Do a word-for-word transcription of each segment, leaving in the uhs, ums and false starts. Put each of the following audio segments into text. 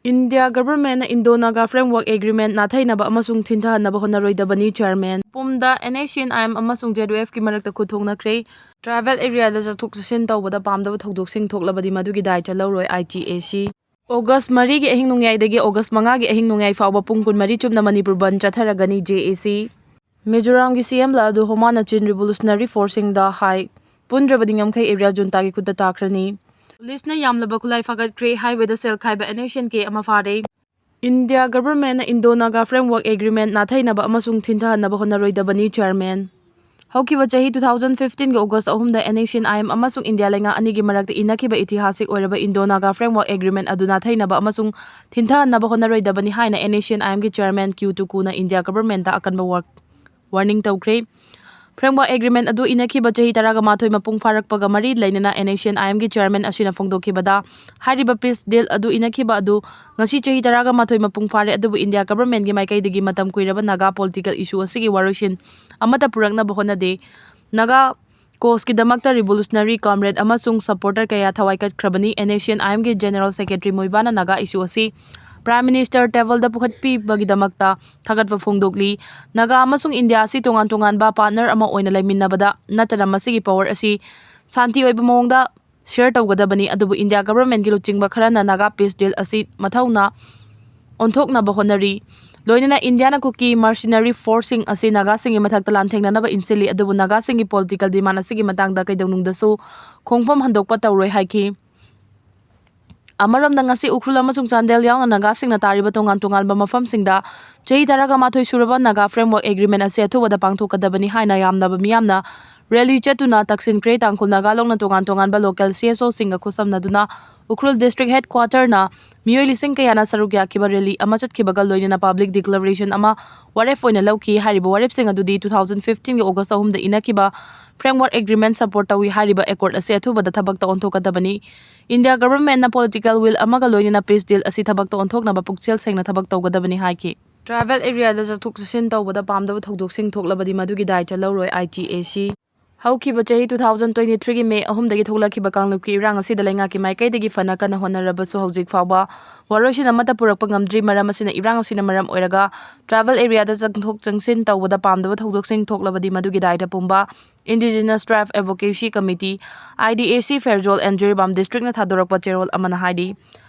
India ꯒꯚꯔꯟꯃꯦꯟꯠꯅ Indo Naga framework agreement ꯅꯥꯊꯩꯅꯕ ꯑꯃꯁꯨꯡ ꯊꯤꯟꯊꯍꯟꯅꯕ ꯍꯣꯠꯅꯔꯣꯏꯗꯕꯅꯤ꯫ ꯆꯤꯌꯔꯃꯦꯟ꯫ ꯄꯨꯝꯗ NSCN-IM ꯑꯃꯁꯨꯡ ZUF-ꯀꯤ ꯃꯔꯛꯇ ꯈꯨꯠ ꯊꯣꯛꯅꯈ꯭ꯔꯦ꯫ ꯇ꯭ꯔꯥꯏꯕꯦꯜ ꯑꯦꯔꯤꯌꯥꯗ ꯆꯠꯊꯣꯛ ꯆꯠꯁꯤꯟ ꯇꯧꯕꯗ ꯄꯥꯝꯗꯕ ꯊꯧꯗꯣꯛꯁꯤꯡ ꯊꯣꯛꯂꯕꯗꯤ ꯃꯗꯨꯒꯤ ꯗꯥꯏꯇ ꯂꯧꯔꯣꯏ꯫ ITAC꯫ ꯑꯣꯒꯁ ꯃꯔꯤꯒꯤ ꯑꯍꯤꯡ ꯅꯣꯡꯌꯥꯏꯗꯒꯤ ꯑꯣꯒꯁ ꯃꯉꯥꯒꯤ ꯑꯍꯤꯡ ꯅꯣꯡꯌꯥꯏ ꯐꯥꯎꯕ ꯄꯨꯡ ꯀꯨꯟꯃꯔꯤ ꯆꯨꯞꯅ ꯃꯅꯤꯄꯨꯔ ꯕꯟꯗ ꯆꯠꯊꯔꯒꯅꯤ꯫ JAC꯫ ꯃꯤꯖꯣꯔꯥꯝꯒꯤ CM ꯂꯥꯜꯗꯨ ꯍꯣꯃꯥꯅ ꯆꯤꯟ ꯔꯤꯚꯣꯂꯨꯁꯅꯔꯤ ꯐꯣꯔꯁꯁꯤꯡꯗ ꯍꯥꯏ꯫ ꯄꯨꯟꯗ꯭ꯔꯕꯗꯤ ꯉꯝꯈꯩ ꯑꯦꯔꯤꯌꯥ ꯖꯨꯟꯇꯥꯒꯤ ꯈꯨꯠꯇ ꯇꯥꯈ꯭ꯔꯅꯤ꯫ ꯄꯨꯂꯤꯁꯅ ꯌꯥꯝꯂꯕ ꯈꯨꯠꯂꯥꯏ ꯐꯥꯒꯠꯈ꯭ꯔꯦ꯫ ꯍꯥꯏꯋꯦꯗ ꯁꯦꯜ ꯈꯥꯏꯕ NSCN-K ꯑꯃ ꯐꯥꯔꯦ꯫ ꯏꯟꯗꯤꯌꯥ ꯒꯚꯔꯟꯃꯦꯟꯠꯅ ꯏꯟꯗꯣ ꯅꯥꯒꯥ ꯐ꯭ꯔꯦꯝꯋꯥꯔꯛ ꯑꯦꯒ꯭ꯔꯤꯃꯦꯟꯠ ꯅꯥꯊꯩꯅꯕ ꯑꯃꯁꯨꯡ ꯊꯤꯟꯊꯍꯟꯅꯕ ꯍꯣꯠꯅꯔꯣꯏꯗꯕꯅꯤ꯫ ꯆꯤꯌꯔꯃꯦꯟ꯫ ꯍꯧꯈꯤꯕ ꯆꯍꯤ two thousand fifteen-ꯒꯤ ꯑꯣꯒꯁ ꯑꯍꯨꯝꯗ NSCN-IM ꯑꯃꯁꯨꯡ ꯏꯟꯗꯤꯌꯥ ꯂꯩꯉꯥꯛ ꯑꯅꯤꯒꯤ ꯃꯔꯛꯇ ꯏꯅꯈꯤꯕ ꯏꯇꯤꯍꯥꯁꯤꯛ ꯑꯣꯏꯔꯕ ꯏꯟꯗꯣ ꯅꯥꯒꯥ ꯐ꯭ꯔꯦꯝꯋꯥꯔꯛ ꯑꯦꯒ꯭ꯔꯤꯃꯦꯟꯠ ꯑꯗꯨ ꯅꯥꯊꯩꯅꯕ ꯑꯃꯁꯨꯡ ꯊꯤꯟꯊꯍꯟꯅꯕ ꯍꯣꯠꯅꯔꯣꯏꯗꯕꯅꯤ ꯍꯥꯏꯅ NSCN-IM-ꯒꯤ ꯆꯤꯌꯔꯃꯦꯟ ꯀ꯭ꯌꯨ ꯇꯨꯀꯨꯅ ꯏꯟꯗꯤꯌꯥ ꯒꯚꯔꯟꯃꯦꯟꯠꯇ ꯑꯀꯟꯕ ꯋꯥꯔ-, ꯋꯥꯔꯅꯤꯡ ꯇꯧꯈ꯭ꯔꯦ꯫ ꯐ꯭ꯔꯦꯝꯋꯥꯔꯛ ꯑꯦꯒ꯭ꯔꯤꯃꯦꯟꯠ ꯑꯗꯨ ꯏꯅꯈꯤꯕ ꯆꯍꯤ ꯇꯔꯥꯒ ꯃꯥꯊꯣꯏ ꯃꯄꯨꯡ ꯐꯥꯔꯛꯄꯒ ꯃꯔꯤ ꯂꯩꯅꯅ NSCN-IM-ꯒꯤ ꯆꯤꯌꯔꯃꯦꯟ ꯑꯁꯤꯅ ꯐꯣꯡꯗꯣꯛꯈꯤꯕꯗ, ꯍꯥꯏꯔꯤꯕ ꯄꯤꯁ ꯗꯤꯜ ꯑꯗꯨ ꯏꯅꯈꯤꯕ ꯑꯗꯨ ꯉꯁꯤ ꯆꯍꯤ ꯇꯔꯥꯒ ꯃꯥꯊꯣꯏ ꯃꯄꯨꯡ ꯐꯥꯔꯦ, ꯑꯗꯨꯕꯨ ꯏꯟꯗꯤꯌꯥ ꯒꯚꯔꯟꯃꯦꯟꯠꯀꯤ ꯃꯥꯏꯀꯩꯗꯒꯤ ꯃꯇꯝ ꯀꯨꯏꯔꯕ ꯅꯥꯒꯥ ꯄꯣꯂꯤꯇꯤꯀꯦꯜ ꯏꯁꯨ ꯑꯁꯤꯒꯤ ꯋꯥꯔꯣꯏꯁꯤꯟ ꯑꯃꯠꯇ ꯄꯨꯔꯛꯅꯕ ꯍꯣꯠꯅꯗꯦ꯫ ꯅꯥꯒꯥ ꯀꯣꯁꯀꯤꯗꯃꯛꯇ ꯔꯤꯚꯣꯂꯨꯁꯅꯔꯤ ꯀꯝꯔꯦꯗ ꯑꯃꯁꯨꯡ ꯁꯄꯣꯔꯇꯔ ꯀꯌꯥ ꯊꯋꯥꯏ ꯀꯠꯈ꯭ꯔꯕꯅꯤ꯫ NSCN-IM-ꯒꯤ ꯖꯦꯅꯔꯦꯜ ꯁꯦꯀ꯭ꯔꯦꯇꯔꯤ ꯃꯣꯏꯕꯥꯅ ꯅꯥꯒꯥ ꯏꯁꯨ ꯑꯁꯤ ꯄ꯭ꯔꯥꯏꯝ ꯃꯤꯅꯤꯁꯇꯔ ꯇꯦꯕꯜꯗ ꯄꯨꯈꯠꯄꯤꯕꯒꯤꯗꯃꯛꯇ ꯊꯥꯒꯠꯄ ꯐꯣꯡꯗꯣꯛꯂꯤ꯫ ꯅꯥꯒꯥ ꯑꯃꯁꯨꯡ ꯏꯟꯗꯤꯌꯥ ꯑꯁꯤ ꯇꯣꯉꯥꯟ ꯇꯣꯉꯥꯟꯕ ꯄꯥꯔꯠꯅꯔ ꯑꯃ ꯑꯣꯏꯅ ꯂꯩꯃꯤꯟꯅꯕꯗ ꯅꯠꯇꯅ ꯃꯁꯤꯒꯤ ꯄꯥꯋꯔ ꯑꯁꯤ ꯁꯥꯟꯇꯤ ꯑꯣꯏꯕ ꯃꯑꯣꯡꯗ ꯁꯤꯌꯔ ꯇꯧꯒꯗꯕꯅꯤ, ꯑꯗꯨꯕꯨ ꯏꯟꯗꯤꯌꯥ ꯒꯚꯔꯟꯃꯦꯟꯠꯀꯤ ꯂꯨꯆꯤꯡꯕ ꯈꯔꯅ ꯅꯥꯒꯥ ꯄꯤꯁ ꯗꯤꯜ ꯑꯁꯤ ꯃꯊꯧꯅ ꯑꯣꯟꯊꯣꯛꯅꯕ ꯍꯣꯠꯅꯔꯤ꯫ ꯂꯣꯏꯅꯅ ꯏꯟꯗꯤꯌꯥꯅ ꯀꯨꯀꯤ ꯃꯔꯁꯤꯅꯔꯤ ꯐꯣꯔꯁꯁꯤꯡ ꯑꯁꯤ ꯅꯥꯒꯥꯁꯤꯡꯒꯤ ꯃꯊꯛꯇ ꯂꯥꯟꯊꯦꯡꯅꯅꯕ ꯏꯟꯁꯤꯜꯂꯤ, ꯑꯗꯨꯕꯨ ꯅꯥꯒꯥꯁꯤꯡꯒꯤ ꯄꯣꯂꯤꯇꯤꯀꯦꯜ ꯗꯤꯃꯥꯟ ꯑꯁꯤꯒꯤ ꯃꯇꯥꯡꯗ ꯀꯩꯗꯧꯅꯨꯡꯗꯁꯨ ꯈꯣꯡꯐꯝ ꯍꯟꯗꯣꯛꯄ ꯇꯧꯔꯣꯏ ꯍꯥꯏꯈꯤ꯫ ꯑꯃꯔꯣꯝꯗ, ꯉꯁꯤ ꯎꯈ꯭ꯔꯨꯜ ꯑꯃꯁꯨꯡ ꯆꯥꯟꯗꯦꯜ ꯌꯥꯎꯅ ꯅꯥꯒꯥꯁꯤꯡꯅ ꯇꯥꯔꯤꯕ ꯇꯣꯉꯥꯟ ꯇꯣꯉꯥꯟꯕ ꯃꯐꯝꯁꯤꯡꯗ ꯆꯍꯤ ꯇꯔꯥꯒ ꯃꯥꯊꯣꯏ ꯁꯨꯔꯕ ꯅꯥꯒꯥ ꯐ꯭ꯔꯦꯝꯋꯥꯔꯛ ꯑꯦꯒ꯭ꯔꯤꯃꯦꯟꯠ ꯑꯁꯤ ꯑꯊꯨꯕꯗ ꯄꯥꯡꯊꯣꯛꯀꯗꯕꯅꯤ ꯍꯥꯏꯅ ꯌꯥꯝꯂꯕ ꯃꯤꯌꯥꯝꯅ ꯔꯦꯂꯤ ꯆꯠꯇꯨꯅ ꯇꯛꯁꯤꯟꯈ꯭ꯔꯦ꯫ ꯇꯥꯡꯈꯨꯜ ꯅꯥꯒꯥ ꯂꯣꯟꯅ ꯇꯣꯉꯥꯟ ꯇꯣꯉꯥꯟꯕ ꯂꯣꯀꯦꯜ CSO-ꯁꯤꯡꯒ ꯈꯨꯠꯁꯝꯅꯗꯨꯅ ꯎꯈ꯭ꯔꯨꯜ ꯗꯤꯁꯇ꯭ꯔꯤꯛ ꯍꯦꯗꯀ꯭ꯋꯥꯇꯔꯅ ꯃꯤꯑꯣꯏ ꯂꯤꯁꯤꯡ ꯀꯌꯥꯅ ꯁꯔꯨꯛ ꯌꯥꯈꯤꯕ ꯔꯦꯂꯤ ꯑꯃ ꯆꯠꯈꯤꯕꯒ ꯂꯣꯏꯅꯅ ꯄꯕ꯭ꯂꯤꯛ ꯗꯤꯀ꯭ꯂꯥꯔꯦꯁꯟ ꯑꯃ ꯋꯥꯔꯦꯞ ꯑꯣꯏꯅ ꯂꯧꯈꯤ꯫ ꯍꯥꯏꯔꯤꯕ ꯋꯥꯔꯦꯞꯁꯤꯡ ꯑꯗꯨꯗꯤ two thousand fifteen-ꯒꯤ ꯑꯣꯒꯁ ꯑꯍꯨꯝꯗ ꯏꯅꯈꯤꯕ ꯐ꯭ꯔꯦꯝꯋꯥꯔꯛ ꯑꯦꯒ꯭ꯔꯤꯃꯦꯟꯠ ꯁꯄꯣꯔꯠ ꯇꯧꯏ ꯍꯥꯏꯔꯤꯕ ꯑꯦꯀꯣꯔꯗ ꯑꯁꯤ ꯑꯊꯨꯕꯗ ꯊꯕꯛꯇ ꯑꯣꯟꯊꯣꯛꯀꯗꯕꯅꯤ꯫ ꯏꯟꯗꯤꯌꯥ ꯒꯚꯔꯟꯃꯦꯟꯠꯅ ꯄꯣꯂꯤꯇꯤꯀꯦꯜ ꯋꯤꯜ ꯑꯃꯒ ꯂꯣꯏꯅꯅ ꯄꯤꯁ ꯗꯤꯜ ꯑꯁꯤ ꯊꯕꯛꯇ ꯑꯣꯟꯊꯣꯛꯅꯕ ꯄꯨꯛꯆꯦꯜ ꯁꯦꯡꯅ ꯊꯕꯛ ꯇꯧꯒꯗꯕꯅꯤ ꯍꯥꯏꯈꯤ꯫ ꯇ꯭ꯔꯥꯏꯕꯦꯜ ꯑꯦꯔꯤꯌꯥꯗ ꯆꯠꯊꯣꯛ ꯆꯠꯁꯤꯟ ꯇꯧꯕꯗ ꯄꯥꯝꯗꯕ ꯊꯧꯗꯣꯛꯁꯤꯡ ꯊꯣꯛꯂꯕꯗꯤ ꯃꯗꯨꯒꯤ ꯗꯥꯏꯇ ꯂꯧꯔꯣꯏ꯫ ITAC꯫ ꯍꯧꯈꯤꯕ ꯆꯍꯤ two thousand twenty threeꯒꯤ May ꯑꯍꯨꯝꯗꯒꯤ ꯊꯣꯛꯂꯛꯈꯤꯕ ꯀꯥꯡꯂꯨꯞꯀꯤ ꯏꯔꯥꯡ ꯑꯁꯤꯗ ꯂꯩꯉꯥꯛꯀꯤ ꯃꯥꯏꯀꯩꯗꯒꯤ ꯐꯅ ꯀꯟꯅ ꯍꯣꯠꯅꯔꯕꯁꯨ ꯍꯧꯖꯤꯛ ꯐꯥꯎꯕ ꯋꯥꯔꯣꯏꯁꯤꯟ ꯑꯃꯠꯇ ꯄꯨꯔꯛꯄ ꯉꯝꯗ꯭ꯔꯤ꯫ ꯃꯔꯝ ꯑꯁꯤꯅ ꯏꯔꯥꯡ ꯑꯁꯤꯅ ꯃꯔꯝ ꯑꯣꯏꯔꯒ tribal areaꯗ ꯆꯪꯊꯣꯛ ꯆꯪꯁꯤꯟ ꯇꯧꯕꯗ ꯄꯥꯝꯗꯕ ꯊꯧꯗꯣꯛꯁꯤꯡ ꯊꯣꯛꯂꯕꯗꯤ ꯃꯗꯨꯒꯤ ꯗꯥꯏꯗ ꯄꯨꯝꯕ Indigenous Tribe Advocacy Committee, I D A C, Pherzawl and Jiribam districtꯅ ꯊꯥꯗꯣꯔꯛꯄ ꯆꯦꯔꯣꯜ ꯑꯃꯅ ꯍꯥꯏꯔꯤ꯫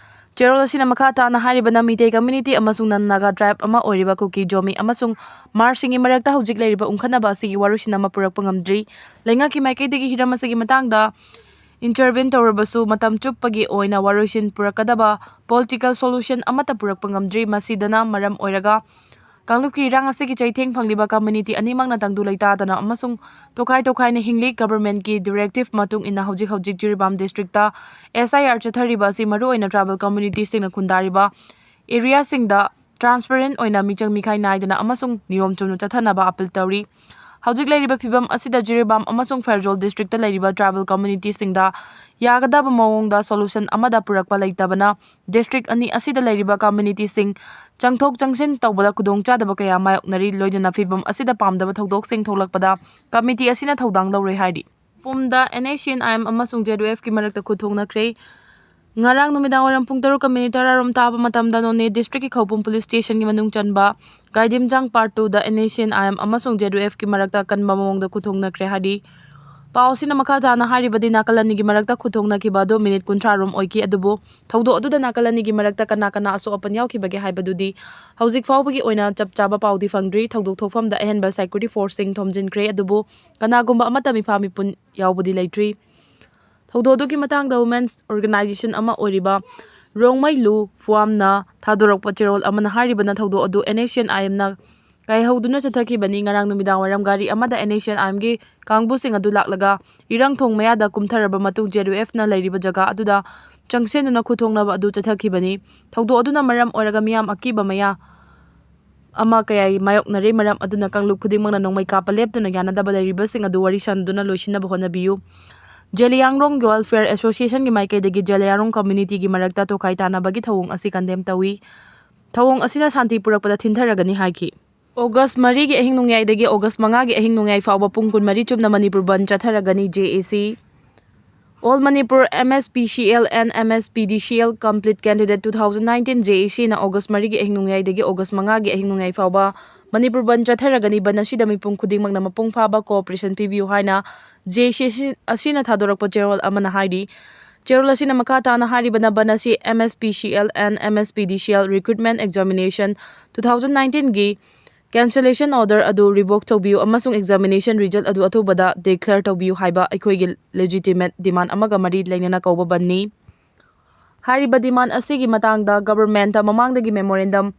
ꯆꯦꯔꯣꯜ ꯑꯁꯤꯅ ꯃꯈꯥ ꯇꯥꯅ ꯍꯥꯏꯔꯤꯕꯅ ꯃꯤꯇꯩ community ꯑꯃꯁꯨꯡ non Naga tribe ꯑꯃ ꯑꯣꯏꯔꯤꯕ ꯀꯨꯀꯤ, ꯖꯣꯃꯤ ꯑꯃꯁꯨꯡ ꯃꯥꯔꯁꯤꯡꯒꯤ ꯃꯔꯛꯇ ꯍꯧꯖꯤꯛ ꯂꯩꯔꯤꯕ ꯎꯪꯈꯠꯅꯕ ꯑꯁꯤꯒꯤ ꯋꯥꯔꯣꯏꯁꯤꯟ ꯑꯃ ꯄꯨꯔꯛꯄ ꯉꯝꯗ꯭ꯔꯤ꯫ ꯂꯩꯉꯥꯛꯀꯤ ꯃꯥꯏꯀꯩꯗꯒꯤ ꯍꯤꯔꯝ ꯑꯁꯤꯒꯤ ꯃꯇꯥꯡꯗ intervene ꯇꯧꯔꯕꯁꯨ ꯃꯇꯝ ꯆꯨꯞꯄꯒꯤ ꯑꯣꯏꯅ ꯋꯥꯔꯣꯏꯁꯤꯟ ꯄꯨꯔꯛꯀꯗꯕ political solution ꯑꯃꯠꯇ ꯄꯨꯔꯛꯄ ꯉꯝꯗ꯭ꯔꯤ꯫ ꯃꯁꯤꯗꯅ ꯃꯔꯝ ꯑꯣꯏꯔꯒ ꯀꯥꯡꯂꯨꯞꯀꯤ ꯏꯔꯥꯡ ꯑꯁꯤꯒꯤ ꯆꯩꯊꯦꯡ ꯐꯪꯂꯤꯕ community ꯑꯅꯤꯃꯛꯅ ꯇꯪꯗꯨ ꯂꯩꯇꯥꯗꯅ ꯑꯃꯁꯨꯡ ꯇꯣꯈꯥꯏ ꯇꯣꯈꯥꯏꯅ ꯍꯤꯡꯂꯤ꯫ Governmentꯀꯤ directive ꯃꯇꯨꯡ ꯏꯟꯅ ꯍꯧꯖꯤꯛ ꯍꯧꯖꯤꯛ ꯖꯤꯔꯤꯕꯥꯝ districtꯇ S I R ꯆꯠꯊꯔꯤꯕ ꯑꯁꯤ ꯃꯔꯨꯑꯣꯏꯅ tribal communitiesꯁꯤꯡꯅ ꯈꯨꯟꯗꯥꯔꯤꯕ areaꯁꯤꯡꯗ transparent ꯑꯣꯏꯅ ꯃꯤꯆꯪ ꯃꯤꯈꯥꯏ ꯅꯥꯏꯗꯅ ꯑꯃꯁꯨꯡ ꯅꯤꯌꯣꯝ ꯆꯨꯝꯅ ꯆꯠꯊꯅꯕ appeal ꯇꯧꯔꯤ꯫ ꯍꯧꯖꯤꯛ ꯂꯩꯔꯤꯕ ꯐꯤꯕꯝ ꯑꯁꯤꯗ ꯖꯤꯔꯤꯕꯥꯝ ꯑꯃꯁꯨꯡ ꯐꯦꯔꯖꯣꯜ districtꯇ ꯂꯩꯔꯤꯕ tribal communitiesꯁꯤꯡꯗ ꯌꯥꯒꯗꯕ ꯃꯑꯣꯡꯗ solution ꯑꯃꯗ ꯄꯨꯔꯛꯄ ꯂꯩꯇꯕꯅ district ꯑꯅꯤ ꯑꯁꯤꯗ ꯂꯩꯔꯤꯕ communitiesꯁꯤꯡ ꯆꯪꯊꯣꯛ ꯆꯪꯁꯤꯟ ꯇꯧꯕꯗ ꯈꯨꯗꯣꯡꯆꯥꯗꯕ ꯀꯌꯥ ꯃꯥꯌꯣꯛꯅꯔꯤ꯫ ꯂꯣꯏꯅꯅ ꯐꯤꯕꯝ ꯑꯁꯤꯗ ꯄꯥꯝꯗꯕ ꯊꯧꯗꯣꯛꯁꯤꯡ ꯊꯣꯛꯂꯛꯄꯗ committee ꯑꯁꯤꯅ ꯊꯧꯗꯥꯡ ꯂꯧꯔꯣꯏ ꯍꯥꯏꯔꯤ꯫ ꯄꯨꯝꯗ N S C N I M ꯑꯃꯁꯨꯡ J D Fꯀꯤ ꯃꯔꯛꯇ ꯈꯨꯠ ꯊꯣꯛꯅꯈ꯭ꯔꯦ꯫ ꯉꯔꯥꯡ ꯅꯨꯃꯤꯗꯥꯡ ꯋꯥꯏꯔꯝ ꯄꯨꯡ ꯇꯔꯨꯛꯀ minute ꯇꯔꯥꯔꯣꯝ ꯇꯥꯕ ꯃꯇꯝꯗ ꯅꯣꯅꯦ districtꯀꯤ ꯈꯧꯄꯨꯝ police stationꯒꯤ ꯃꯅꯨꯡ ꯆꯟꯕ ꯒꯥꯏꯗꯤꯝꯖꯥꯡ part twoꯗ N S C N I M ꯑꯃꯁꯨꯡ J D Fꯀꯤ ꯃꯔꯛꯇ ꯑꯀꯟꯕ ꯃꯑꯣꯡꯗ ꯈꯨꯠ ꯊꯣꯛꯅꯈ꯭ꯔꯦ ꯍꯥꯏꯔꯤ꯫ ꯄꯥꯎ ꯑꯁꯤꯅ ꯃꯈꯥ ꯇꯥꯅ ꯍꯥꯏꯔꯤꯕꯗꯤ, ꯅꯥꯀꯜ ꯑꯅꯤꯒꯤ ꯃꯔꯛꯇ ꯈꯨꯠ ꯊꯣꯛꯅꯈꯤꯕ ꯑꯗꯨ minute ꯀꯨꯟꯊ꯭ꯔꯥꯔꯣꯝ ꯑꯣꯏꯈꯤ, ꯑꯗꯨꯕꯨ ꯊꯧꯗꯣꯛ ꯑꯗꯨꯗ ꯅꯥꯀꯜ ꯑꯅꯤꯒꯤ ꯃꯔꯛꯇ ꯀꯅꯥ ꯀꯅꯥ ꯑꯁꯣꯛ ꯑꯄꯟ ꯌꯥꯎꯈꯤꯕꯒꯦ ꯍꯥꯏꯕꯗꯨꯗꯤ ꯍꯧꯖꯤꯛ ꯐꯥꯎꯕꯒꯤ ꯑꯣꯏꯅ ꯆꯞ ꯆꯥꯕ ꯄꯥꯎꯗꯤ ꯐꯪꯗ꯭ꯔꯤ꯫ ꯊꯧꯗꯣꯛ ꯊꯣꯛꯐꯝꯗ ꯑꯍꯦꯟꯕ security forceꯁꯤꯡ ꯊꯣꯝꯖꯤꯟꯈ꯭ꯔꯦ, ꯑꯗꯨꯕꯨ ꯀꯅꯥꯒꯨꯝꯕ ꯑꯃꯠꯇ ꯃꯤꯐꯥ ꯃꯤꯄꯨꯟ ꯌꯥꯎꯕꯗꯤ ꯂꯩꯇ꯭ꯔꯤ꯫ ꯊꯧꯗꯣꯛ ꯑꯗꯨꯒꯤ ꯃꯇꯥꯡꯗ women's organization ꯑꯃ ꯑꯣꯏꯔꯤꯕ ꯔꯣꯡꯃꯩꯂꯨ ꯐꯨꯋꯥꯝꯅ ꯊꯥꯗꯣꯔꯛꯄ ꯆꯦꯔꯣꯜ ꯑꯃꯅ ꯍꯥꯏꯔꯤꯕꯅ, ꯊꯧꯗꯣꯛ ꯑꯗꯨ N S C N I Mꯅ ꯀꯥꯏꯍꯧꯗꯨꯅ ꯆꯠꯊꯈꯤꯕꯅꯤ꯫ ꯉꯔꯥꯡ ꯅꯨꯃꯤꯗꯥꯡ ꯋꯥꯏꯔꯝ ꯒꯥꯔꯤ ꯑꯃꯗ N S C N I Mꯒꯤ ꯀꯥꯡꯕꯨꯁꯤꯡ ꯑꯗꯨ ꯂꯥꯛꯂꯒ ꯏꯔꯪꯊꯣꯡ ꯃꯌꯥꯗ ꯀꯨꯝꯊꯔꯕ ꯃꯇꯨꯡ J D Fꯅ ꯂꯩꯔꯤꯕ ꯖꯒꯥ ꯑꯗꯨꯗ ꯆꯪꯁꯤꯟꯗꯨꯅ ꯈꯨꯠꯊꯣꯛꯅꯕ ꯑꯗꯨ ꯆꯠꯊꯈꯤꯕꯅꯤ꯫ ꯊꯧꯗꯣꯛ ꯑꯗꯨꯅ ꯃꯔꯝ ꯑꯣꯏꯔꯒ ꯃꯤꯌꯥꯝ ꯑꯀꯤꯕ ꯃꯌꯥ ꯑꯃ ꯀꯌꯥ ꯃꯥꯌꯣꯛꯅꯔꯦ꯫ ꯃꯔꯝ ꯑꯗꯨꯅ ꯀꯥꯡꯂꯨꯞ ꯈꯨꯗꯤꯡꯃꯛꯅ ꯅꯣꯡꯃꯩ ꯀꯥꯞꯄ ꯂꯦꯞꯇꯅ ꯌꯥꯅꯗꯕ ꯂꯩꯔꯤꯕꯁꯤꯡ ꯑꯗꯨ ꯋꯥꯔꯤ ꯁꯥꯅꯗꯨꯅ ꯂꯣꯏꯁꯤꯟꯅꯕ ꯍꯣꯠꯅꯕꯤꯌꯨ꯫ ꯖꯦꯂꯤꯌꯥꯡꯔꯣꯡ Welfare Associationꯒꯤ ꯃꯥꯏꯀꯩꯗꯒꯤ ꯖꯦꯂꯤꯌꯥꯡꯔꯣꯡ communityꯒꯤ ꯃꯔꯛꯇ ꯇꯣꯈꯥꯏ ꯇꯥꯅꯕꯒꯤ ꯊꯧꯑꯣꯡ ꯑꯁꯤ condemn ꯇꯧꯏ꯫ ꯊꯧꯑꯣꯡ ꯑꯁꯤꯅ ꯁꯥꯟꯇꯤ ꯄꯨꯔꯛꯄꯗ ꯊꯤꯟꯊꯔꯒꯅꯤ ꯍꯥꯏꯈꯤ꯫ ꯑꯣꯒꯁ ꯃꯔꯤꯒꯤ ꯑꯍꯤꯡ ꯅꯣꯡꯌꯥꯏꯗꯒꯤ ꯑꯣꯒꯁ ꯃꯉꯥꯒꯤ ꯑꯍꯤꯡ ꯅꯣꯡꯌꯥꯏ ꯐꯥꯎꯕ ꯄꯨꯡ ꯀꯨꯟꯃꯔꯤ ꯆꯨꯞꯅ ꯃꯅꯤꯄꯨꯔ ꯕꯟ ꯆꯠꯊꯔꯒꯅꯤ꯫ J A C, All Manipur M S P C L and M S P D C L complete candidate two thousand nineteen, J A C ꯅ ꯑꯣꯒꯁ ꯃꯔꯤꯒꯤ ꯑꯍꯤꯡ ꯅꯣꯡꯌꯥꯏꯗꯒꯤ ꯑꯣꯒꯁ ꯃꯉꯥꯒꯤ ꯑꯍꯤꯡ ꯅꯣꯡꯌꯥꯏ ꯐꯥꯎꯕ ꯃꯅꯤꯄꯨꯔ ꯕꯟ ꯆꯠꯊꯔꯒꯅꯤ꯫ ꯕꯟ ꯑꯁꯤꯗ ꯃꯤꯄꯨꯝ ꯈꯨꯗꯤꯡꯃꯛꯅ ꯃꯄꯨꯡ ꯐꯥꯕ cooperation ꯄꯤꯕꯤꯌꯨ ꯍꯥꯏꯅ J A C ꯑꯁꯤꯅ ꯊꯥꯗꯣꯔꯛꯄ ꯆꯦꯔꯣꯜ ꯑꯃꯅ ꯍꯥꯏꯔꯤ꯫ ꯆꯦꯔꯣꯜ ꯑꯁꯤꯅ ꯃꯈꯥ ꯇꯥꯅ ꯍꯥꯏꯔꯤꯕꯅ ꯕꯟ ꯑꯁꯤ M S P C L and M S P D C L recruitment examination two thousand nineteen ꯒꯤ cancellation order ꯑꯗꯨ revoke ꯇꯧꯕꯤꯌꯨ ꯑꯃꯁꯨꯡ examination result ꯑꯗꯨ ꯑꯊꯨꯕꯗ declare ꯇꯧꯕꯤꯌꯨ ꯍꯥꯏꯕ ꯑꯩꯈꯣꯏꯒꯤ legitimate demand ꯑꯃꯒ ꯃꯔꯤ ꯂꯩꯅꯅ ꯀꯧꯕ ꯕꯟꯅꯤ꯫ ꯍꯥꯏꯔꯤꯕ demand ꯑꯁꯤꯒꯤ ꯃꯇꯥꯡꯗ government ꯇ ꯃꯃꯥꯡꯗꯒꯤ memorandum,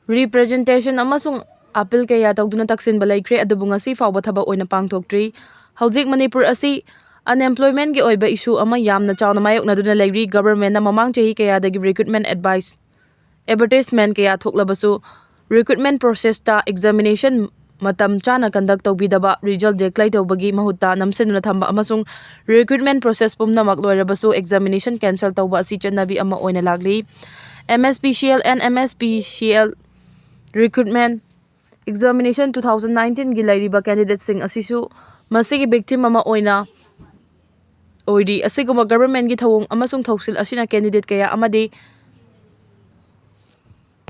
representation ꯑꯃꯁꯨꯡ appeal ꯀꯌꯥ ꯇꯧꯗꯨꯅ ꯇꯛꯁꯤꯟꯕ ꯂꯩꯈ꯭ꯔꯦ, ꯑꯗꯨꯕꯨ ꯉꯁꯤ ꯐꯥꯎꯕ ꯊꯕꯛ ꯑꯣꯏꯅ ꯄꯥꯡꯊꯣꯛꯇ꯭ꯔꯤ꯫ ꯍꯧꯖꯤꯛ ꯃꯅꯤꯄꯨꯔ ꯑꯁꯤ unemployment ꯀꯤ ꯑꯣꯏꯕ issue ꯑꯃ ꯌꯥꯝꯅ ꯆꯥꯎꯅ ꯃꯥꯌꯣꯛꯅꯗꯨꯅ ꯂꯩꯔꯤ꯫ Government ꯅ ꯃꯃꯥꯡ ꯆꯍꯤ ꯀꯌꯥꯗꯒꯤ recruitment advice, advertisement ꯀꯌꯥ ꯊꯣꯛꯂꯕꯁꯨ recruitment process ꯇ examination ꯃꯇꯝ ꯆꯥꯅ conduct ꯇꯧꯕꯤꯗꯕ, result declare ꯇꯧꯕꯒꯤ ꯃꯍꯨꯠꯇ ꯅꯝꯁꯤꯟꯗꯨꯅ ꯊꯝꯕ ꯑꯃꯁꯨꯡ recruitment process ꯄꯨꯝꯅꯃꯛ ꯂꯣꯏꯔꯕꯁꯨ examination cancel ꯇꯧꯕ ꯑꯁꯤ ꯆꯠꯅꯕꯤ ꯑꯃ ꯑꯣꯏꯅ ꯂꯥꯛꯂꯤ꯫ M S P C L and M S P C L recruitment examination two thousand nineteen ꯒꯤ ꯂꯩꯔꯤꯕ candidate ꯁꯤꯡ ꯑꯁꯤꯁꯨ ꯃꯁꯤꯒꯤ victim ꯑꯃ ꯑꯣꯏꯅ ꯑꯣꯏꯔꯤ꯫ ꯑꯁꯤꯒꯨꯝꯕ government ꯀꯤ ꯊꯧꯑꯣꯡ ꯑꯃꯁꯨꯡ ꯊꯧꯁꯤꯜ ꯑꯁꯤꯅ candidate ꯀꯌꯥ ꯑꯃꯗꯤ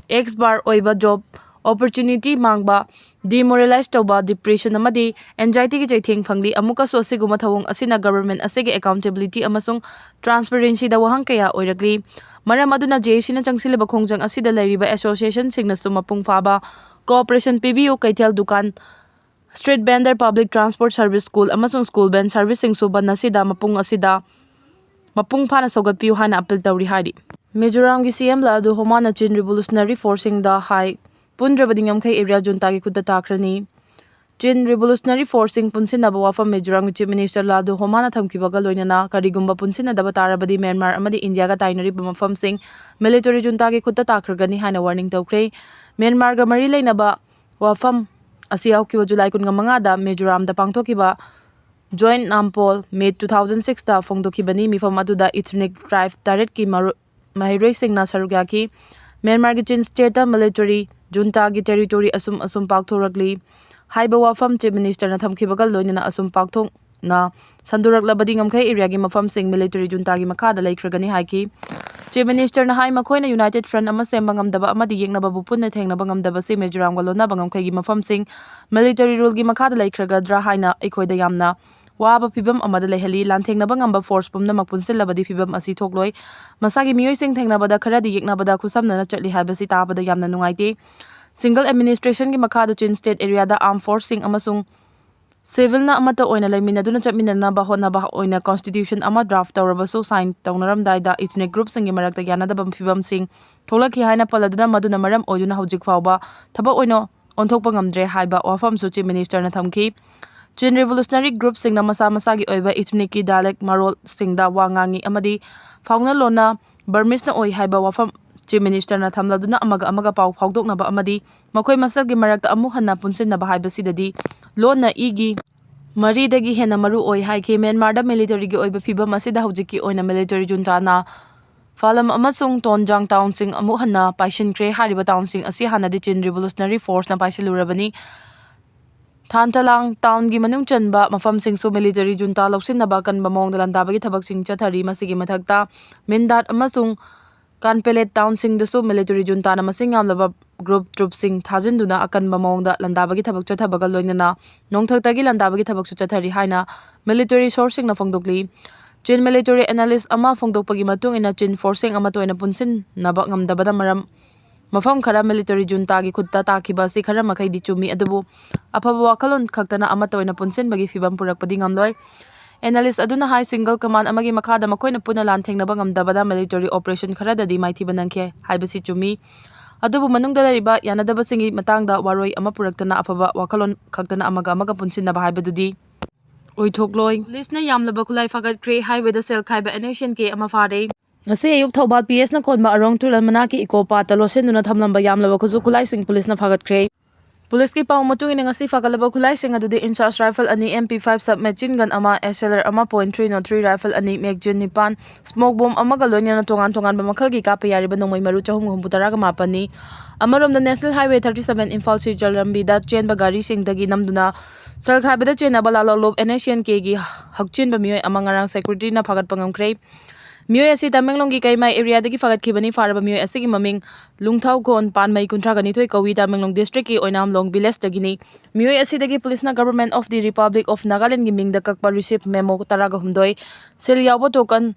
ex bar ꯑꯣꯏꯕ job opportunity ꯃꯥꯡꯕ, demoralize ꯇꯧꯕ, depression ꯑꯃꯗꯤ anxiety ꯒꯤ ꯆꯩꯊꯦꯡ ꯐꯪꯂꯤ꯫ ꯑꯃꯨꯛꯀꯁꯨ ꯑꯁꯤꯒꯨꯝꯕ ꯊꯧꯑꯣꯡ ꯑꯁꯤꯅ government ꯑꯁꯤꯒꯤ accountability ꯑꯃꯁꯨꯡ transparency ꯗ ꯋꯥꯍꯪ ꯀꯌꯥ ꯑꯣꯏꯔꯛꯂꯤ꯫ ꯃꯔꯝ ꯑꯗꯨꯅ J A C ꯅ ꯆꯪꯁꯤꯜꯂꯤꯕ ꯈꯣꯡꯖꯪ ꯑꯁꯤꯗ ꯂꯩꯔꯤꯕ association ꯁꯤꯡꯅꯁꯨ ꯃꯄꯨꯡ ꯐꯥꯕ cooperation ꯄꯤꯕꯤꯌꯨ꯫ ꯀꯩꯊꯦꯜ, ꯗꯨꯀꯥꯟ, street vendor, public transport service, school ꯑꯃꯁꯨꯡ school van service ꯁꯤꯡꯁꯨ ꯕꯟ ꯑꯁꯤꯗ ꯃꯄꯨꯡ ꯑꯁꯤꯗ ꯃꯄꯨꯡ ꯐꯥꯅ ꯁꯧꯒꯠꯄꯤꯌꯨ ꯍꯥꯏꯅ appeal ꯇꯧꯔꯤ ꯍꯥꯏꯔꯤ꯫ ꯃꯤꯖꯣꯔꯥꯝꯒꯤ C M ꯂꯥꯜꯗꯨꯍꯣꯃꯥꯅ Chin revolutionary force ꯁꯤꯡꯗ ꯍꯥꯏ꯫ ꯄꯨꯟꯗ꯭ꯔꯕꯗꯤ ꯉꯝꯈꯩ area junta ꯒꯤ ꯈꯨꯠꯇ ꯇꯥꯈ꯭ꯔꯅꯤ꯫ Chin revolutionary force ꯁꯤꯡ ꯄꯨꯟꯁꯤꯟꯅꯕ ꯋꯥꯐꯝ ꯃꯤꯖꯣꯔꯥꯝꯒꯤ Chief Minister ꯂꯥꯜꯗꯨꯍꯣꯃꯥꯅ ꯊꯝꯈꯤꯕꯒ ꯂꯣꯏꯅꯅ ꯀꯔꯤꯒꯨꯝꯕ ꯄꯨꯟꯁꯤꯟꯅꯗꯕ ꯇꯥꯔꯕꯗꯤ ꯃ꯭ꯌꯥꯟꯃꯥꯔ ꯑꯃꯗꯤ ꯏꯟꯗꯤꯌꯥꯒ ꯇꯥꯏꯅꯔꯤꯕ ꯃꯐꯝꯁꯤꯡ military junta ꯒꯤ ꯈꯨꯠꯇ ꯇꯥꯈ꯭ꯔꯒꯅꯤ ꯍꯥꯏꯅ warning ꯇꯧꯈ꯭ꯔꯦ꯫ ꯃ꯭ꯌꯥꯟꯃꯥꯔꯒ ꯃꯔꯤ ꯂꯩꯅꯕ ꯋꯥꯐꯝ ꯑꯁꯤ ꯍꯧꯈꯤꯕ ꯖꯨꯂꯥꯏ ꯀꯨꯟꯃꯉꯥꯗ ꯃꯤꯖꯣꯔꯥꯝꯗ ꯄꯥꯡꯊꯣꯛꯈꯤꯕ Joint Nampol Meet two thousand six ꯇ ꯐꯣꯡꯗꯣꯛꯈꯤꯕꯅꯤ꯫ ꯃꯤꯐꯝ ꯑꯗꯨꯗ ethnic tribe ꯇꯔꯦꯠꯀꯤ ꯃꯔꯨ-, ꯃꯍꯩꯔꯣꯏꯁꯤꯡꯅ ꯁꯔꯨꯛ ꯌꯥꯈꯤ꯫ ꯃ꯭ꯌꯥꯟꯃꯥꯔꯒꯤ Chin state ꯇ military ꯖꯨꯟꯇꯥꯒꯤ ꯇꯦꯔꯤꯇꯣꯔꯤ ꯑꯁꯨꯝ ꯑꯁꯨꯝ ꯄꯥꯛꯊꯣꯔꯛꯂꯤ ꯍꯥꯏꯕ ꯋꯥꯐꯝ ꯆꯤꯐ ꯃꯤꯅꯤꯁꯇꯔꯅ ꯊꯝꯈꯤꯕꯒ ꯂꯣꯏꯅꯅ ꯑꯁꯨꯝ ꯄꯥꯛꯊꯣꯛꯅ ꯁꯟꯗꯣꯔꯛꯂꯕꯗꯤ ꯉꯝꯈꯩ ꯑꯦꯔꯤꯌꯥꯒꯤ ꯃꯐꯝꯁꯤꯡ ꯃꯤꯂꯤꯇꯔꯤ ꯖꯨꯟꯇꯥꯒꯤ ꯃꯈꯥꯗ ꯂꯩꯈ꯭ꯔꯒꯅꯤ ꯍꯥꯏꯈꯤ꯫ ꯆꯤꯐ ꯃꯤꯅꯤꯁꯇꯔꯅ ꯍꯥꯏ, ꯃꯈꯣꯏꯅ ꯌꯨꯅꯥꯏꯇꯦꯗ ꯐ꯭ꯔꯟꯠ ꯑꯃ ꯁꯦꯝꯕ ꯉꯝꯗꯕ ꯑꯃꯗꯤ ꯌꯦꯛꯅꯕꯕꯨ ꯄꯨꯟꯅ ꯊꯦꯡꯅꯕ ꯉꯝꯗꯕꯁꯤ ꯃꯤꯖꯣꯔꯥꯝꯒ ꯂꯣꯟꯅꯕ ꯉꯝꯈꯩꯒꯤ ꯃꯐꯝꯁꯤꯡ ꯃꯤꯂꯤꯇꯔꯤ ꯔꯨꯜꯒꯤ ꯃꯈꯥꯗ ꯂꯩꯈ꯭ꯔꯒꯗ꯭ꯔꯥ ꯍꯥꯏꯅ ꯑꯩꯈꯣꯏꯗ ꯌꯥꯝꯅ ꯋꯥꯕ ꯐꯤꯚꯝ ꯑꯃꯗ ꯂꯩꯍꯜꯂꯤ꯫ ꯂꯥꯟꯊꯦꯡꯅꯕ ꯉꯝꯕ ꯐꯣꯔꯁ ꯄꯨꯝꯅꯃꯛ ꯄꯨꯟꯁꯤꯜꯂꯕꯗꯤ ꯐꯤꯚꯝ ꯑꯁꯤ ꯊꯣꯛꯂꯣꯏ꯫ ꯃꯁꯥꯒꯤ ꯃꯤꯑꯣꯏꯁꯤꯡ ꯊꯦꯡꯅꯕꯗ ꯈꯔꯗꯤ ꯌꯦꯛꯅꯕꯗ ꯈꯨꯠꯁꯝꯅꯅ ꯆꯠꯂꯤ ꯍꯥꯏꯕꯁꯤ ꯇꯥꯕꯗ ꯌꯥꯝꯅ ꯅꯨꯡꯉꯥꯏꯇꯦ꯫ ꯁꯤꯡꯒꯜ ꯑꯦꯗꯃꯤꯅꯤꯁꯇ꯭ꯔꯦꯁꯟꯒꯤ ꯃꯈꯥꯗ ꯆꯤꯟ ꯁ꯭ꯇꯦꯠ ꯑꯦꯔꯤꯌꯥꯗ ꯑꯥꯔꯝ ꯐꯣꯔꯁꯁꯤꯡ ꯑꯃꯁꯨꯡ ꯁꯤꯚꯤꯜꯅ ꯑꯃꯠꯇ ꯑꯣꯏꯅ ꯂꯩꯃꯤꯟꯅꯗꯨꯅ ꯆꯠꯃꯤꯟꯅꯅꯕ ꯍꯣꯠꯅꯕ ꯑꯣꯏꯅ ꯀꯣꯟꯁꯇꯤꯇ꯭ꯌꯨꯁꯟ ꯑꯃ ꯗ꯭ꯔꯥꯐ ꯇꯧꯔꯕꯁꯨ, ꯁꯥꯏꯟ ꯇꯧꯅꯔꯝꯗꯥꯏꯗ ꯏꯊꯅꯤꯛ ꯒ꯭ꯔꯨꯞꯁꯤꯡꯒꯤ ꯃꯔꯛꯇ ꯌꯥꯅꯗꯕ ꯐꯤꯚꯝꯁꯤꯡ ꯊꯣꯛꯂꯛꯈꯤ ꯍꯥꯏꯅ ꯄꯜꯂꯗꯨꯅ, ꯃꯗꯨꯅ ꯃꯔꯝ ꯑꯣꯏꯗꯨꯅ ꯍꯧꯖꯤꯛ ꯐꯥꯎꯕ ꯊꯕꯛ ꯑꯣꯏꯅ ꯑꯣꯟꯊꯣꯛꯄ ꯉꯝꯗ꯭ꯔꯦ ꯍꯥꯏꯕ ꯋꯥꯐꯝꯁꯨ ꯆꯤꯐ ꯃꯤꯅꯤꯁꯇꯔꯅ ꯊꯝꯈꯤ꯫ ꯆꯤꯟ ꯔꯤꯚꯣꯂꯨꯁꯅꯔꯤ ꯒ꯭ꯔꯨꯞꯁꯤꯡꯅ ꯃꯁꯥ ꯃꯁꯥꯒꯤ ꯑꯣꯏꯕ ꯏꯊꯅꯤꯛꯀꯤ ꯗꯥꯏꯂꯦꯛ ꯃꯔꯣꯜꯁꯤꯡꯗ ꯋꯥ ꯉꯥꯡꯉꯤ ꯑꯃꯗꯤ ꯐꯥꯎꯅ ꯂꯣꯟꯅ ꯕꯔꯃꯤꯁꯅ ꯑꯣꯏ ꯍꯥꯏꯕ ꯋꯥꯐꯝ ꯆꯤꯐ ꯃꯤꯅꯤꯁꯇꯔꯅ ꯊꯝꯂꯗꯨꯅ, ꯑꯃꯒ ꯑꯃꯒ ꯄꯥꯎ ꯐꯥꯎꯗꯣꯛꯅꯕ ꯑꯃꯗꯤ ꯃꯈꯣꯏ ꯃꯁꯦꯜꯒꯤ ꯃꯔꯛꯇ ꯑꯃꯨꯛ ꯍꯟꯅ ꯄꯨꯟꯁꯤꯟꯅꯕ ꯍꯥꯏꯕꯁꯤꯗꯗꯤ ꯂꯣꯟꯅ ꯏꯒꯤ ꯃꯔꯤꯗꯒꯤ ꯍꯦꯟꯅ ꯃꯔꯨ ꯑꯣꯏ ꯍꯥꯏꯈꯤ꯫ ꯃ꯭ꯌꯥꯟꯃꯥꯔꯗ ꯃꯤꯂꯤꯇꯔꯤꯒꯤ ꯑꯣꯏꯕ ꯐꯤꯚꯝ ꯑꯁꯤꯗ ꯍꯧꯖꯤꯛꯀꯤ ꯑꯣꯏꯅ ꯃꯤꯂꯤꯇꯔꯤ ꯖꯨꯟꯇꯥꯅ ꯐꯥꯂꯝ ꯑꯃꯁꯨꯡ ꯇꯣꯟꯖꯥꯡ ꯇꯥꯎꯟꯁꯤꯡ ꯑꯃꯨꯛ ꯍꯟꯅ ꯄꯥꯏꯁꯤꯟꯈ꯭ꯔꯦ꯫ ꯍꯥꯏꯔꯤꯕ ꯇꯥꯎꯟꯁꯤꯡ ꯑꯁꯤ ꯍꯥꯟꯅꯗꯤ ꯆꯤꯟ ꯔꯤꯚꯣꯂꯨꯁꯅꯔꯤ ꯐꯣꯔꯁꯅ ꯄꯥꯏꯁꯤꯜꯂꯨꯔꯕꯅꯤ꯫ ꯊꯥꯟꯇꯂꯥꯡ ꯇꯥꯎꯟꯒꯤ ꯃꯅꯨꯡ ꯆꯟꯕ ꯃꯐꯝꯁꯤꯡꯁꯨ ꯃꯤꯂꯤꯇꯔꯤ ꯖꯨꯟꯇꯥ ꯂꯧꯁꯤꯟꯅꯕ ꯑꯀꯟꯕ ꯃꯑꯣꯡꯗ ꯂꯥꯟꯗꯥꯕꯒꯤ ꯊꯕꯛꯁꯤꯡ ꯆꯠꯊꯔꯤ꯫ ꯃꯁꯤꯒꯤ ꯃꯊꯛꯇ ꯃꯤꯟꯗꯥꯠ ꯑꯃꯁꯨꯡ ꯀꯥꯟꯄꯦꯂꯦꯠ ꯇꯥꯎꯟꯁꯤꯡꯗꯁꯨ ꯃꯤꯂꯤꯇꯔꯤ ꯖꯨꯟꯇꯥꯅ ꯃꯁꯤꯡ ꯌꯥꯝꯂꯕ ꯒ꯭ꯔꯨꯞ ꯇ꯭ꯔꯨꯞꯁꯤꯡ ꯊꯥꯖꯤꯟꯗꯨꯅ ꯑꯀꯟꯕ ꯃꯑꯣꯡꯗ ꯂꯥꯟꯗꯥꯕꯒꯤ ꯊꯕꯛ ꯆꯠꯊꯕꯒ ꯂꯣꯏꯅꯅ ꯅꯣꯡꯊꯛꯇꯒꯤ ꯂꯥꯟꯗꯥꯕꯒꯤ ꯊꯕꯛꯁꯨ ꯆꯠꯊꯔꯤ ꯍꯥꯏꯅ ꯃꯤꯂꯤꯇꯔꯤ ꯁꯣꯔꯁꯁꯤꯡꯅ ꯐꯣꯡꯗꯣꯛꯂꯤ꯫ ꯆꯤꯟ ꯃꯤꯂꯤꯇꯔꯤ ꯑꯦꯅꯥꯂꯤꯁ ꯑꯃ ꯐꯣꯡꯗꯣꯛꯄꯒꯤ ꯃꯇꯨꯡ ꯏꯟꯅ, ꯆꯤꯟ ꯐꯣꯔꯁꯁꯤꯡ ꯑꯃꯠꯇ ꯑꯣꯏꯅ ꯄꯨꯟꯁꯤꯟꯅꯕ ꯉꯝꯗꯕꯅ ꯃꯔꯝ ꯃꯐꯝ ꯈꯔ ꯃꯤꯂꯤꯇꯔꯤ ꯖꯨꯟꯇꯥꯒꯤ ꯈꯨꯠꯇ ꯇꯥꯈꯤꯕ ꯑꯁꯤ ꯈꯔ ꯃꯈꯩꯗꯤ ꯆꯨꯝꯃꯤ, ꯑꯗꯨꯕꯨ ꯑꯐꯕ ꯋꯥꯈꯜꯂꯣꯟ ꯈꯛꯇꯅ ꯑꯃꯠꯇ ꯑꯣꯏꯅ ꯄꯨꯟꯁꯤꯟꯕꯒꯤ ꯐꯤꯚꯝ ꯄꯨꯔꯛꯄꯗꯤ ꯉꯝꯂꯣꯏ꯫ ꯑꯦꯅꯥꯂꯤꯁ ꯑꯗꯨꯅ ꯍꯥꯏ, ꯁꯤꯡꯒꯜ ꯀꯃꯥꯟ ꯑꯃꯒꯤ ꯃꯈꯥꯗ ꯃꯈꯣꯏꯅ ꯄꯨꯟꯅ ꯂꯥꯟꯊꯦꯡꯅꯕ ꯉꯝꯗꯕꯅ ꯃꯤꯂꯤꯇꯔꯤ ꯑꯣꯄꯔꯦꯁꯟ ꯈꯔꯗꯗꯤ ꯃꯥꯏꯊꯤꯕ ꯅꯪꯈꯤ ꯍꯥꯏꯕꯁꯤ ꯆꯨꯝꯃꯤ, ꯑꯗꯨꯕꯨ ꯃꯅꯨꯡꯗ ꯂꯩꯔꯤꯕ ꯌꯥꯅꯗꯕꯁꯤꯡꯒꯤ ꯃꯇꯥꯡꯗ ꯋꯥꯔꯣꯏ ꯑꯃ ꯄꯨꯔꯛꯇꯅ ꯑꯐꯕ ꯋꯥꯈꯜꯂꯣꯟ ꯈꯛꯇꯅ ꯑꯃꯒ ꯑꯃꯒ ꯄꯨꯟꯁꯤꯟꯅꯕ ꯍꯥꯏꯕꯗꯨꯗꯤ ꯑꯣꯏꯊꯣꯛꯂꯣꯏ꯫ ꯄꯨꯂꯤꯁꯅ ꯌꯥꯝꯂꯕ ꯈꯨꯠꯂꯥꯏ ꯐꯥꯒꯠꯈ꯭ꯔꯦ꯫ ꯍꯥꯏꯋꯦꯗ ꯁꯦꯜ ꯈꯥꯏꯕ ꯑꯦꯟ ꯑꯦꯁ ꯑꯦꯟ ꯀꯦ ꯑꯃ ꯐꯥꯔꯦ꯫ ꯉꯁꯤ ꯑꯌꯨꯛ ꯊꯧꯕꯥꯜ ꯄꯤ ꯑꯦꯁꯅ ꯀꯣꯟꯕ ꯑꯔꯣꯡ ꯇꯨꯔꯦꯜ ꯃꯅꯥꯛꯀꯤ ꯏꯀꯣ ꯄꯥꯠꯇ ꯂꯣꯠꯁꯤꯟꯗꯨꯅ ꯊꯝꯂꯝꯕ ꯌꯥꯝꯂꯕ ꯈꯨꯠꯁꯨ ꯈꯨꯠꯂꯥꯏꯁꯤꯡ ꯄꯨꯂꯤꯁꯅ ꯐꯥꯒꯠꯈ꯭ꯔꯦ꯫ ꯄꯨꯂꯤꯁꯀꯤ ꯄꯥꯎ ꯃꯇꯨꯡ ꯏꯟꯅ, ꯉꯁꯤ ꯐꯥꯒꯠꯂꯕ ꯈꯨꯠꯂꯥꯏꯁꯤꯡ ꯑꯗꯨꯗꯤ ꯏꯟꯆꯥꯔꯖ ꯔꯥꯏꯐꯜ ꯑꯅꯤ, M P five sub machine gun ꯑꯃ, ꯑꯦꯁ ꯑꯦꯜ ꯑꯥꯔ ꯑꯃ point three not three rifle ꯑꯅꯤ, ꯃꯦꯒꯖꯤꯟ ꯅꯤꯄꯥꯟ, ꯁ꯭ꯃꯣꯛ ꯕꯣꯝ ꯑꯃꯒ ꯂꯣꯏꯅꯅ ꯇꯣꯉꯥꯟ ꯇꯣꯉꯥꯟꯕ ꯃꯈꯜꯒꯤ ꯀꯥꯞꯄ ꯌꯥꯔꯤꯕ ꯅꯣꯡꯃꯩ ꯃꯔꯨ ꯆꯍꯨꯝꯒ ꯍꯨꯝꯐꯨ ꯇꯔꯥꯒ ꯃꯥꯄꯟꯅꯤ꯫ ꯑꯃꯔꯣꯝꯗ, national highway thirty seven Imphal Silchar ꯂꯝꯕꯤꯗ ꯆꯦꯟꯕ ꯒꯥꯔꯤꯁꯤꯡꯗꯒꯤ ꯅꯝꯗꯨꯅ ꯁꯦꯜ ꯈꯥꯏꯕꯗ ꯆꯦꯟꯅꯕ ꯂꯥꯂꯣꯡꯂꯨꯞ ꯑꯦꯟ ꯑꯦꯁ ꯑꯦꯟ ꯀꯦꯒꯤ ꯍꯛꯆꯤꯟꯕ ꯃꯤꯑꯣꯏ ꯑꯃ ꯉꯔꯥꯡ ꯁꯦꯀ꯭ꯌꯨꯔꯤꯇꯤꯅ ꯐꯥꯒꯠꯄ ꯉꯝꯈ꯭ꯔꯦ꯫ ꯃꯤꯑꯣꯏ ꯑꯁꯤ ꯇꯃꯦꯡꯂꯣꯡꯒꯤ ꯀꯩꯃꯥꯏ ꯑꯦꯔꯤꯌꯥꯗꯒꯤ ꯐꯥꯒꯠꯈꯤꯕꯅꯤ꯫ ꯐꯥꯔꯕ ꯃꯤꯑꯣꯏ ꯑꯁꯤꯒꯤ ꯃꯃꯤꯡ ꯂꯨꯡꯊꯥꯎꯈꯣꯟ ꯄꯥꯟꯃꯩ, ꯀꯨꯟꯊ꯭ꯔꯥꯒ ꯅꯤꯊꯣꯏ ꯀꯧꯏ꯫ ꯇꯃꯦꯡꯂꯣꯡ ꯗꯤꯁꯇ꯭ꯔꯤꯛꯀꯤ ꯑꯣꯏꯅꯥꯝꯂꯣꯡ ꯚꯤꯂꯦꯖꯇꯒꯤꯅꯤ꯫ ꯃꯤꯑꯣꯏ ꯑꯁꯤꯗꯒꯤ ꯄꯨꯂꯤꯁꯅ Government of the Republic of Nagalandꯒꯤ ꯃꯤꯡꯗ ꯀꯛꯄ ꯔꯤꯁꯤꯞ ꯃꯦꯃꯣ ꯇꯔꯥꯒ ꯍꯨꯝꯗꯣꯏ, ꯁꯤꯜ ꯌꯥꯎꯕ ꯇꯣꯀꯟ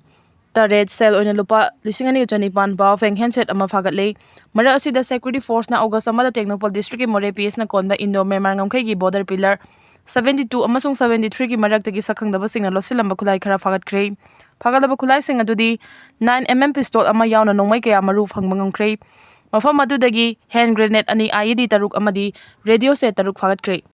ꯇꯔꯦꯠ, ꯁꯦꯜ ꯑꯣꯏꯅ ꯂꯨꯄꯥ ꯂꯤꯁꯤꯡ ꯑꯅꯤꯒ ꯆꯅꯤꯄꯥꯟ ꯄꯥꯎꯐꯦꯡ ꯍꯦꯟꯁꯦꯠ ꯑꯃ ꯐꯥꯒꯠꯂꯦ꯫ ꯃꯔꯛ ꯑꯁꯤꯗ, ꯁꯦꯀ꯭ꯌꯨꯔꯤꯇꯤ ꯐꯣꯔꯁꯅ ꯑꯣꯒꯁ ꯑꯃꯗ ꯇꯦꯡꯅꯧꯄꯜ ꯗꯤꯁꯇ꯭ꯔꯤꯛꯀꯤ ꯃꯣꯔꯦ ꯄꯤ ꯑꯦꯁꯅ ꯀꯣꯟꯕ ꯏꯟꯗꯣ ꯃ꯭ꯌꯥꯟꯃꯥꯔ ꯉꯝꯈꯩꯒꯤ ꯕꯣꯔꯗꯔ ꯄꯤꯂꯔ ꯁꯕꯦꯟꯇꯤ ꯇꯨ ꯑꯃꯁꯨꯡ ꯁꯕꯦꯟꯇꯤ ꯊ꯭ꯔꯤꯒꯤ ꯃꯔꯛꯇꯒꯤ ꯁꯛꯈꯪꯗꯕꯁꯤꯡꯅ ꯂꯣꯠꯁꯤꯜꯂꯝꯕ ꯈꯨꯠꯂꯥꯏ ꯈꯔ ꯐꯥꯒꯠꯈ꯭ꯔꯦ꯫ ꯐꯥꯒꯠꯂꯕ ꯈꯨꯠꯂꯥꯏꯁꯤꯡ ꯑꯗꯨꯗꯤ ꯅꯥꯏꯟ ꯑꯦꯝ ꯑꯦꯝ ꯄꯤꯁꯇꯣꯜ ꯑꯃ ꯌꯥꯎꯅ ꯅꯣꯡꯃꯩ ꯀꯌꯥ ꯃꯔꯨ ꯐꯪꯕ ꯉꯝꯈ꯭ꯔꯦ꯫ ꯃꯐꯝ ꯑꯗꯨꯗꯒꯤ ꯍꯦꯟ ꯒ꯭ꯔꯦꯅꯦꯗ ꯑꯅꯤ, ꯑꯥꯏ ꯏ ꯗꯤ ꯇꯔꯨꯛ ꯑꯃꯗꯤ ꯔꯦꯗꯤꯑꯣ ꯁꯦꯠ ꯇꯔꯨꯛ ꯐꯥꯒꯠꯈ꯭ꯔꯦ꯫